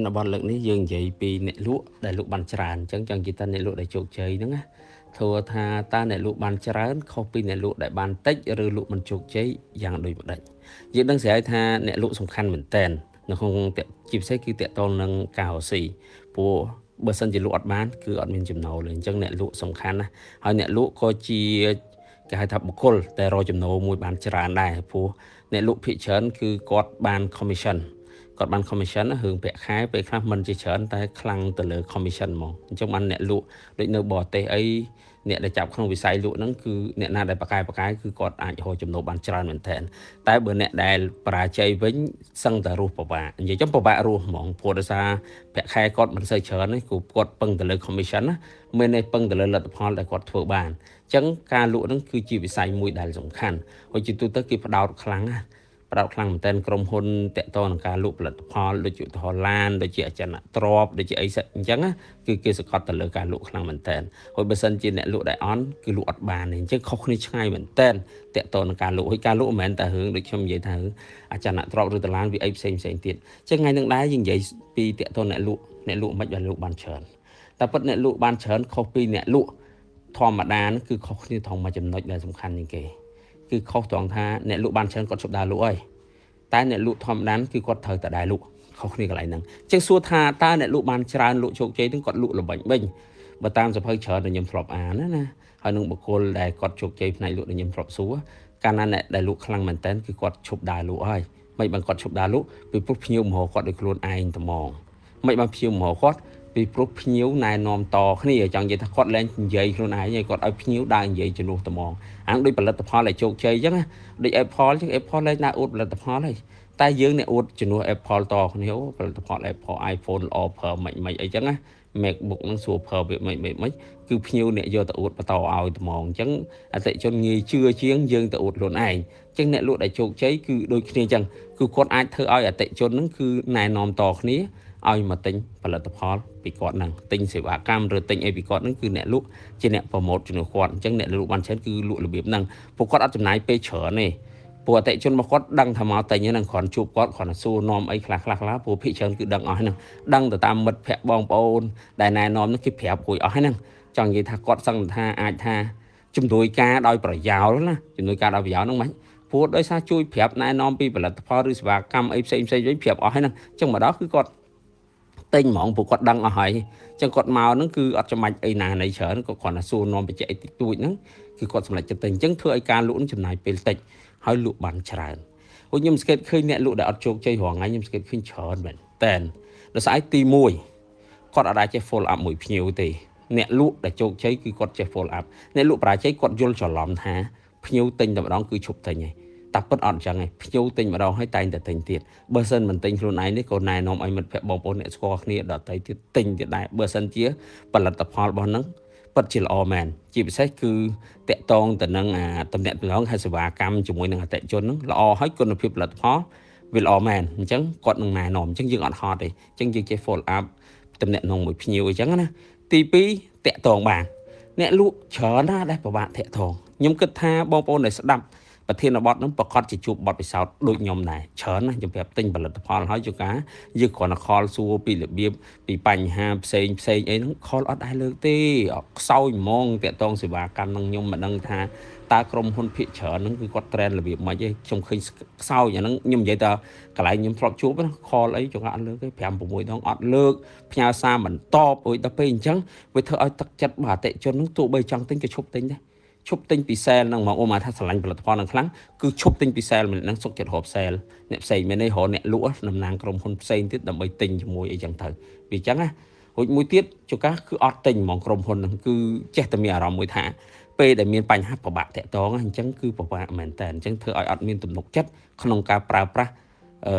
ធានបទលើកនេះយើងនិយាយពីអ្នកលក់ដែលលក់បានច្រើនអញ្ចឹងចង់និយាយថាអ្នកលក់ដែលជោគជ័យហ្នឹងណាធ្វើថាតើអ្នកលក់បានច្រើនខុសពីអ្នកលក់ដែលបានតិចឬលក់មិនជោគជ័យយ៉ាងដូចម្ដេចយើងដឹងស្រាប់ថាអ្នកលក់សំខាន់មែនតើនៅក្នុងជាពិសេសគឺតាក់ទងនឹងការរកស៊ីព្រោះបើសិនជាលក់អត់បានគឺអត់មានចំណូលទេអញ្ចឹងអ្នកលក់សំខាន់ណាស់ហើយអ្នកលក់ក៏ជាគេហៅថាបុគ្គលតែរកចំណូលមួយបានច្រើនដែរព្រោះអ្នកលក់ភាគច្រើនគឺគាត់បាន commission គាត់បាន commission រឿងប្រាក់ខែពេលខ្លះមិនជាច្រើនតែខ្លាំងទៅលើ commission ហ្មងអញ្ចឹងបានអ្នកលក់ដូចនៅបរទេសអីអ្នកដែលចាប់ក្នុងវិស័យលក់ហ្នឹងគឺអ្នកណាដែលប៉ាកែគឺគាត់អាចរកចំណូលបានច្រើនមែនទែនតែបើអ្នកដែលបរាជ័យវិញសឹងតែរស់ពិបាកនិយាយចំពិបាករស់ហ្មងព្រោះដោយសារប្រាក់ខែគាត់មិនសូវច្រើនទេគឺគាត់ពឹងទៅលើ commission ណាមានន័យពឹងទៅលើលទ្ធផលដែលគាត់ធ្វើបានអញ្ចឹងការលក់ហ្នឹងគឺជាវិស័យមួយដែលសំខាន់ហើយជាទូទៅគេផ្ដោតខ្លាំងណាផ្ដោតខ្លាំងមែនទែនក្រុមហ៊ុនតាក់ទងនឹងការលក់ផលិតផលដូចជាឧទាហរណ៍ឡានដូចជាអចលនទ្រព្យដូចជាអីអញ្ចឹងណាគឺគេសង្កត់ទៅលើការលក់ខ្លាំងមែនទែនហើយបើសិនជាអ្នកលក់ដែលអន់គឺលក់អត់បានទេអញ្ចឹងខុសគ្នាឆ្ងាយមែនទែនតាក់ទងនឹងការលក់ហើយការលក់មិនមែនតែរឿងដូចខ្ញុំនិយាយថារឿងអចលនទ្រព្យឬតឡានវាអីផ្សេងផ្សេងទៀតអញ្ចឹងថ្ងៃនឹងដែរយើងនិយាយពីតាក់ទងអ្នកលក់អ្នកលក់មិនបានលក់បានច្រើនតែពិតអ្នកលក់បានច្រើនខុសពីអ្នកលក់ធម្មតាគឺខុសគ្នាត្រង់មួយចំណុចដែលសំខាន់ជាងគេគឺខុសត្រង់ថាអ្នកលក់បានច្រើនគាត់ជប់ដើរលក់ហើយតែអ្នកលក់ធម្មតាគឺគាត់ត្រូវតែដើរលក់ខុសគ្នាកន្លែងហ្នឹងអញ្ចឹងសួរថាតើអ្នកលក់បានច្រើនលក់ជោគជ័យហ្នឹងគាត់លក់ល្បិចវិញបើតាមសភៅច្រើនដែលខ្ញុំធ្លាប់អានណាហើយនឹងបុគ្គលដែលគាត់ជោគជ័យផ្នែកលក់ដែលខ្ញុំធ្លាប់សួរកាលណាអ្នកដែលលក់ខ្លាំងមែនតើគឺគាត់ឈប់ដើរលក់ហើយមិនបានគាត់ឈប់ដើរលក់ពីព្រោះភ្ញៀវមករកគាត់ដោយខ្លួនឯងត្មងមិនបានភ្ញៀវមករកគាត់ពីព្រោះភ្ញៀវណែនាំតគ្នាចង់និយាយថាគាត់លែងនិយាយខ្លួនឯងហើយគាត់ឲ្យភ្ញៀវដើរនិយាយជំនួសត្មងអានដូចផលិតផលដែលជោគជ័យអញ្ចឹងណាដូច Apple អញ្ចឹង Apple លែងដើរអួតផលិតផលហើយតែយើងអ្នកអួតជំនួស Apple តគ្នាអូផលិតផល Apple iPhone ល្អប្រើមិនមិនអីចឹងណា MacBook ហ្នឹងស្រួលប្រើវាមិនមិនមិនគឺភ្ញៀវអ្នកយកទៅអួតបន្តឲ្យត្មងអញ្ចឹងអតិជនងាយជឿជាងយើងទៅអួតខ្លួនឯងអញ្ចឹងអ្នកលក់ដែលជោគជ័យគឺដូចគ្នាអញ្ចឹងគឺគាត់អាចធ្វើឲ្យអតិជនហ្នឹងគឺណែនាំតគ្នាឲ្យមកទិញផលិតផលពីគាត់ហ្នឹងទិញសេវាកម្មឬទិញអីពីគាត់ហ្នឹងគឺអ្នកលក់ជាអ្នកប្រម៉ូទជំនួសគាត់អញ្ចឹងអ្នកលក់បានច្រើនគឺលក់របៀបហ្នឹងពួកគាត់អត់ចំណាយពេលច្រើនទេពួកអតិជនរបស់គាត់ដឹងថាមកទិញហ្នឹងគ្រាន់ជួបគាត់គ្រាន់តែសួរនាំអីខ្លះខ្លះខ្លះពួកភាគច្រើនគឺដឹងអស់ហ្នឹងដឹងទៅតាមមិត្តភ័ក្តិបងប្អូនដែលណែនាំហ្នឹងគេប្រាប់រួចអស់ហ្នឹងចង់និយាយថាគាត់សឹងថាអាចថាជំនួយការដោយប្រយោលណាជំនួយការដោយប្រយោលហ្នឹងមិនព្រោះដោយសារជួយប្រាប់ណែនាំពីផលិតផលឬសេវាកម្មអីផ្សេងផ្សេងវិញប្រាប់អស់ហ្នឹងអញ្ចឹងមកដល់គឺគាត់ទិញហ្មងពួកគាត់ដឹងអស់ហើយអញ្ចឹងគាត់មកហ្នឹងគឺអត់ចាំបាច់អីណាណីច្រើនក៏គ្រាន់តែសួរនាំបច្ចេកតិចតួចហ្នឹងគឺគាត់សម្រេចចិត្តទិញអញ្ចឹងធ្វើឲ្យការលក់ចំណាយពេលតិចហើយលក់បានច្រើនពួកខ្ញុំស្កេតឃើញអ្នកលក់ដែលអត់ជោគជ័យរាល់ថ្ងៃខ្ញុំស្កេតឃើញច្រើនមែនតែនដោយសារទី1គាត់អត់អាចចេះ follow up មួយភ្ញៀវទេអ្នកលក់ដែលជោគជ័យគឺគាត់ចេះ follow up អ្នកលក់បរាជ័យគាត់យល់ច្រឡំថាភ្ញៀវទិញតែម្ដងគឺឈប់ទិញហើយតែពិតអត់អញ្ចឹងឯងភ្ញៀវទិញម្ដងហើយតែងតែទិញទៀតបើសិនមិនទិញខ្លួនឯងនេះក៏ណែនាំឲ្យមិត្តភ័ក្តិបងប្អូនអ្នកស្គាល់គ្នាដទៃទៀតទិញទៀតដែរបើសិនជាផលិតផលរបស់ហ្នឹងពិតជាល្អមែនជាពិសេសគឺតាក់ទងទៅនឹងអាតំណែងតំណងហើយសេវាកម្មជាមួយនឹងអតិថិជនហ្នឹងល្អហើយគុណភាពផលិតផលវាល្អមែនអញ្ចឹងគាត់នឹងណែនាំអញ្ចឹងយើងអត់ហត់ទេអញ្ចឹងយើងចេះ follow up តំណែងមួយភ្ញៀវអញ្ចឹងណាទី2តាក់ទងបានអ្នកលក់ច្រើនណាស់ដែលពិបាកតាក់ទងខ្ញុំគិតថាបងប្អូនដែលស្ដាប់ប្រធានបទហ្នឹងប្រកាសជាជួបបទពិសោធន៍ដូចខ្ញុំដែរច្រើនណាស់ខ្ញុំប្រាប់ទិញផលិតផលហើយជួនកាលយើងគ្រាន់តែខលសួរពីរបៀបពីបញ្ហាផ្សេងផ្សេងអីហ្នឹងខលអត់ដែរលើកទេខ្សោយហ្មងតាក់ទងសេវាកម្មហ្នឹងខ្ញុំមិនដឹងថាតើក្រុមហ៊ុនភាគច្រើនហ្នឹងគឺគាត់ត្រេនរបៀបម៉េចទេខ្ញុំឃើញខ្សោយអាហ្នឹងខ្ញុំនិយាយថាកន្លែងខ្ញុំធ្លាប់ជួបណាខលអីចង្វាក់អត់លើកទេ5 6ដងអត់លើកផ្ញើសារមិនតបអុយដល់ពេលអញ្ចឹងវាធ្វើឲ្យទឹកចិត្តរបស់អតិជនហ្នឹងទោះបីចង់ទិញក៏ឈប់ទិញដែរឈប់ទិញពី sale ហ្នឹងមកអូមកថាស្រឡាញ់ផលិតផលហ្នឹងខ្លាំងគឺឈប់ទិញពី sale ម្នាក់ហ្នឹងសុកចិត្តរាប់ sale អ្នកផ្សេងមែនទេរកអ្នកលក់តំណាងក្រុមហ៊ុនផ្សេងទៀតដើម្បីទិញជាមួយអីចឹងទៅវាអញ្ចឹងណារួចមួយទៀតជួនកាលគឺអត់ទិញហ្មងក្រុមហ៊ុនហ្នឹងគឺចេះតែមានអារម្មណ៍មួយថាពេលដែលមានបញ្ហាពិបាកតាក់ទងអញ្ចឹងគឺពិបាកមែនតើអញ្ចឹងធ្វើឲ្យអត់មានទំនុកចិត្តក្នុងការប្រើប្រាស់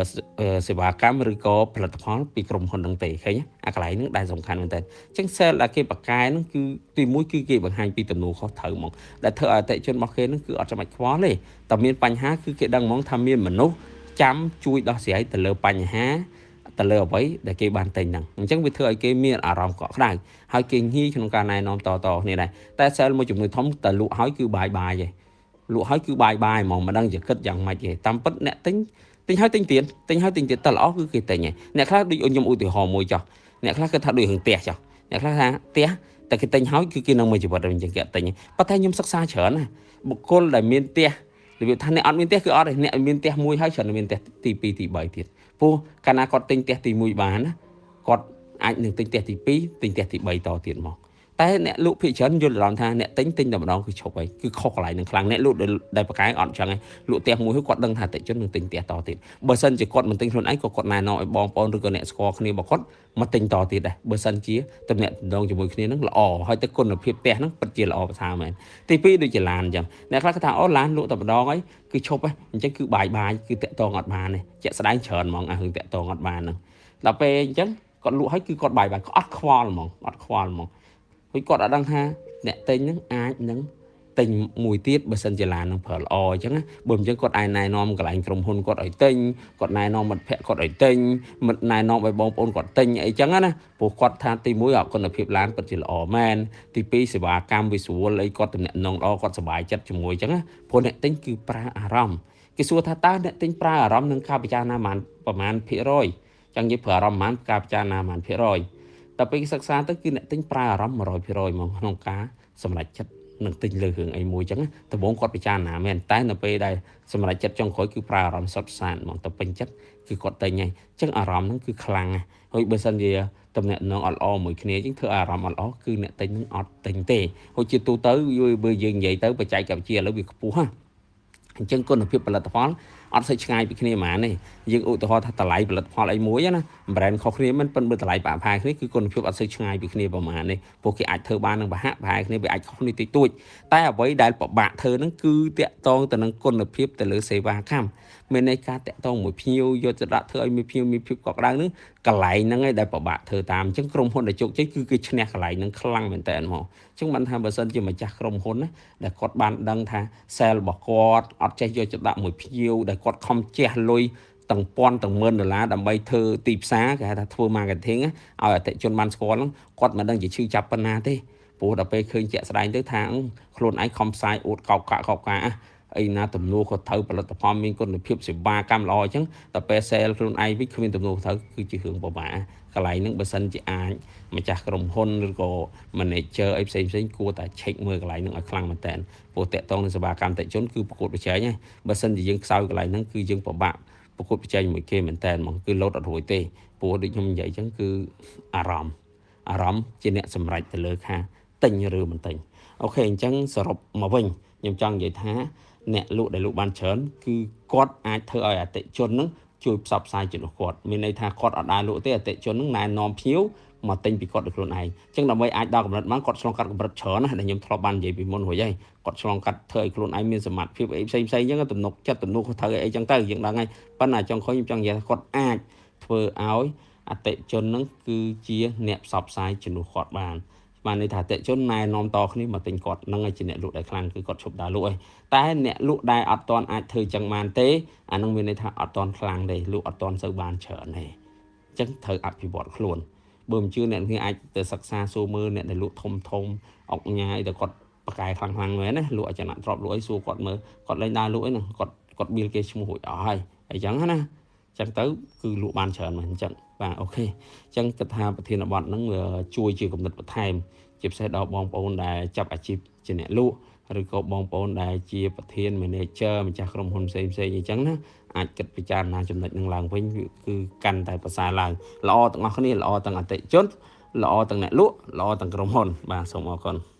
សេវាកម្មឬក៏ផលិតផលពីក្រុមហ៊ុនហ្នឹងទេឃើញអាកន្លែងហ្នឹងដែលសំខាន់មែនតើអញ្ចឹង sale ដែលគេបកកែហ្នឹងគឺទីមួយគឺគេបង្ហាញពីទំនួលខុសត្រូវហ្មងដែលធ្វើឲ្យអតិថិជនរបស់គេហ្នឹងគឺអត់ចាំបាច់ខ្វល់ទេតែមានបញ្ហាគឺគេដឹងហ្មងថាមានមនុស្សចាំជួយដោះស្រាយទៅលើបញ្ហាទៅលើអ្វីដែលគេបានទិញហ្នឹងអញ្ចឹងវាធ្វើឲ្យគេមានអារម្មណ៍កក់ក្ដៅហើយគេងាយក្នុងការណែនាំតៗគ្នាដែរតែ sale មួយចំនួនធំតែលក់ហើយគឺបាយបាយឯងលក់ហើយគឺបាយបាយហ្មងមិនដឹងជាគិតយ៉ាងម៉េចទេតាមពិតអ្នកទិញ ទិញហើយទិញទៀតទិញហើយទិញទៀតតើល្អគឺគេទិញហើយអ្នកខ្លះដូចខ្ញុំឧទាហរណ៍មួយចុះអ្នកខ្លះគឺថាដូចរឿងផ្ទះចុះអ្នកខ្លះថាផ្ទះតែគេទិញហើយគឺគេនឹងមួយជីវិតអញ្ចឹងគេអត់ទិញប៉ុន្តែខ្ញុំសិក្សាច្រើនណាបុគ្គលដែលមានផ្ទះរបៀបថាអ្នកអត់មានផ្ទះគឺអត់ទេអ្នកមានផ្ទះមួយហើយច្រើនមានផ្ទះទី2ទី3ទៀតព្រោះកាលណាគាត់ទិញផ្ទះទី1បានណាគាត់អាចនឹងទិញផ្ទះទី2ទិញផ្ទះទី3តទៀតមកតែអ្នកលក់ភាគច្រើនយល់ច្រឡំថាអ្នកទិញតែម្ដងគឺឈប់ហើយគឺខុសកន្លែងនឹងខ្លាំងអ្នកលក់ដែលប្រកែអត់ចឹងឯងលក់ផ្ទះមួយហើយគាត់ដឹងថាអតិជននឹងទិញផ្ទះតទៀតបើសិនជាគាត់មិនទិញខ្លួនឯងក៏គាត់ណែនាំឲ្យបងប្អូនឬក៏អ្នកស្គាល់គ្នារបស់គាត់មកទិញតទៀតដែរបើសិនជាទំនាក់ទំនងជាមួយគ្នានឹងល្អហើយទៅគុណភាពផ្ទះហ្នឹងពិតជាល្អប្រសើរមែនទី2ដូចជាឡានអញ្ចឹងអ្នកខ្លះគាត់ថាអូឡានលក់តែម្ដងហើយគឺឈប់ហើយអញ្ចឹងគឺបាយបាយគឺតាក់ទងអត់បានទេជាក់ស្ដែងច្រើនហ្មងអារឿងតាក់ទងអត់បានហ្នឹងដល់ពេលអញ្ចឹងគាត់លក់ហើយគឺគាត់បាយបាយគាត់អត់ខ្វល់ហ្មងអត់ខ្វល់ហ្មងហើយគាត់អត់ដឹងថាអ្នកទិញហ្នឹងអាចនឹងទិញមួយទៀតបើសិនជាឡាននឹងប្រើល្អអញ្ចឹងណាបើមិនអញ្ចឹងគាត់អាចណែនាំកន្លែងក្រុមហ៊ុនគាត់ឲ្យទិញគាត់ណែនាំមិត្តភ័ក្តិគាត់ឲ្យទិញមិត្តណែនាំឲ្យបងប្អូនគាត់ទិញអីចឹងណាព្រោះគាត់ថាទី1គុណភាពឡានពិតជាល្អមែនទី2សេវាកម្មវាស្រួលអីគាត់ទំនាក់ទំនងល្អគាត់សប្បាយចិត្តជាមួយអញ្ចឹងណាព្រោះអ្នកទិញគឺប្រើអារម្មណ៍គេសួរថាតើអ្នកទិញប្រើអារម្មណ៍នឹងការពិចារណាប្រមាណភាគរយចង់និយាយប្រើអារម្មណ៍ប្រមាណការពិចារណាប្រមាណភាគរយតែពេលសិក្សាទៅគឺអ្នកទិញប្រើអារម្មណ៍100%ហ្មងក្នុងការសម្រេចចិត្តនឹងទិញលើរឿងអីមួយចឹងដំបូងគាត់ពិចារណាមែនតែនៅពេលដែលសម្រេចចិត្តចុងក្រោយគឺប្រើអារម្មណ៍សុទ្ធសាធហ្មងទៅពេញចិត្តគឺគាត់ទិញហើយចឹងអារម្មណ៍ហ្នឹងគឺខ្លាំងណាស់ហើយបើសិនជាតំណែងអត់ល្អមួយគ្នាចឹងធ្វើអារម្មណ៍អត់ល្អគឺអ្នកទិញនឹងអត់ទិញទេហើយជាទូទៅបើយើងនិយាយទៅបច្ចេកវិទ្យាឥឡូវវាខ្ពស់ហ่ะអញ្ចឹងគុណភាពផលិតផលអត់សូវឆ្ងាយពីគ្នាហ្មងទេយើងឧទាហរណ៍ថាតម្លៃផលិតផលអីមួយណា brand ខុសគ្នាមិនប៉ុន្តែតម្លៃប្រហែលគ្នាគឺគុណភាពអត់សូវឆ្ងាយពីគ្នាប្រហែលទេពួកគេអាចធ្វើបាននឹងប្រហាក់ប្រហែលគ្នាវាអាចខុសគ្នាតិចតួចតែអ្វីដែលពិបាកធ្វើហ្នឹងគឺតាក់ទងទៅនឹងគុណភាពទៅលើសេវាកម្មមានន័យការតាក់ទងមួយភ្ញៀវយកទៅដាក់ធ្វើឲ្យមានភ្ញៀវមានភាពកក់ក្ដៅហ្នឹងកន្លែងហ្នឹងឯងដែលពិបាកធ្វើតាមអញ្ចឹងក្រុមហ៊ុនដែលជោគជ័យគឺគេឈ្នះកន្លែងហ្នឹងខ្លាំងមែនតើហ្មងអញ្ចឹងបានថាបើសិនជាម្ចាស់ក្រុមហ៊ុនណាដែលគាត់បានដឹងថា sale របស់គាត់អត់ចេះយកទៅដាក់មួយភ្ញៀវដែលគាត់ខំជះលុយទាំងពាន់ទាំងម៉ឺនដុល្លារដើម្បីធ្វើទីផ្សារគេហៅថាធ្វើ marketing ឲ្យអតិថិជនបានស្គាល់ហ្នឹងគាត់មិនដឹងជាឈឺចាប់ប៉ុណ្ណាទេព្រោះដល់ពេលឃើញជាក់ស្ដែងទៅថាខ្លួនឯងខំផ្សាយអួតកោកកាក់កោកកាអីណាទំនួលក៏ត្រូវផលិតផលមានគុណភាពសេវាកម្មល្អអញ្ចឹងតែពេល sale ខ្លួនឯងវិញគ្មានទំនួលត្រូវគឺជារឿងពិបាកកន្លែងហ្នឹងបើសិនជាអាចម្ចាស់ក្រុមហ៊ុនឬក៏ manager អីផ្សេងផ្សេងគួរតែ check មើលកន្លែងហ្នឹងឲ្យខ្លាំងមែនតើព្រោះតាក់ទងនឹងសេវាកម្មអតិថិជនគឺប្រកួតប្រជែងហើយបើសិនជាយើងខ្សោយកន្លែងហ្នឹងគឺយើងពិបាកប្រកួតប្រជែងមួយគេមែនតើហ្មងគឺលោតអត់រួចទេព្រោះដូចខ្ញុំនិយាយអញ្ចឹងគឺអារម្មណ៍ជាអ្នកសម្រេចទៅលើខាទិញឬមិនទិញអូខេអញ្ចឹងសរុបមកវិញខ្ញុំចង់និយាយថាអ្នកលក់ដែលលក់បានច្រើនគឺគាត់អាចធ្វើឲ្យអតិថិជនហ្នឹងជួយផ្សព្វផ្សាយជំនួសគាត់មានន័យថាគាត់អត់ដើរលក់ទេអតិថិជនហ្នឹងណែនាំភ្ញៀវមកទិញពីគាត់ដោយខ្លួនឯងអញ្ចឹងដើម្បីអាចដល់កម្រិតបានគាត់ឆ្លងកាត់កម្រិតច្រើនណាស់ដែលខ្ញុំធ្លាប់បាននិយាយពីមុនរួចហើយគាត់ឆ្លងកាត់ធ្វើឲ្យខ្លួនឯងមានសមត្ថភាពអីផ្សេងផ្សេងអញ្ចឹងទំនុកចិត្តទំនុកត្រូវអីចឹងទៅយើងដឹងហើយប៉ុន្តែចុងក្រោយខ្ញុំចង់និយាយថាគាត់អាចធ្វើឲ្យអតិថិជនហ្នឹងគឺជាអ្នកផ្សព្វផ្សាយជំនួសគាត់បានបានន័យថាអតិថិជនណែនាំតគ្នាមកទិញគាត់ហ្នឹងឯងជាអ្នកលក់ដែលខ្លាំងគឺគាត់ឈប់ដើរលក់ឯងតែអ្នកលក់ដែលអត់ទាន់អាចធ្វើចឹងបានទេអាហ្នឹងមានន័យថាអត់ទាន់ខ្លាំងទេលក់អត់ទាន់សូវបានច្រើនទេអញ្ចឹងត្រូវអភិវឌ្ឍខ្លួនបើមិនជឿអ្នកគ្នាអាចទៅសិក្សាសួរមើលអ្នកដែលលក់ធំធំអុកញ៉ាអីទៅគាត់ប្រកែខ្លាំងខ្លាំងមែនណាលក់ឲ្យចំណាក់ទ្របលក់អីសួរគាត់មើលគាត់លែងដើរលក់អីហ្នឹងគាត់បៀលគេឈ្មោះរួចអស់ហើយអីចឹងណាចឹងទៅគឺលក់បានច្រើនមែនអញ្ចឹងបាទអូខេអញ្ចឹងគិតថាប្រធានបទហ្នឹងវាជួយជាគំនិតបន្ថែមជាពិសេសដល់បងប្អូនដែលចាប់អាជីពជាអ្នកលក់ឬក៏បងប្អូនដែលជាប្រធាន manager ម្ចាស់ក្រុមហ៊ុនផ្សេងផ្សេងអញ្ចឹងណាអាចគិតពិចារណាចំណុចនឹងឡើងវិញគឺកាន់តែប្រសើរឡើងល្អទាំងអស់គ្នាល្អទាំងអតិថិជនល្អទាំងអ្នកលក់ល្អទាំងក្រុមហ៊ុនបាទសូមអរគុណ។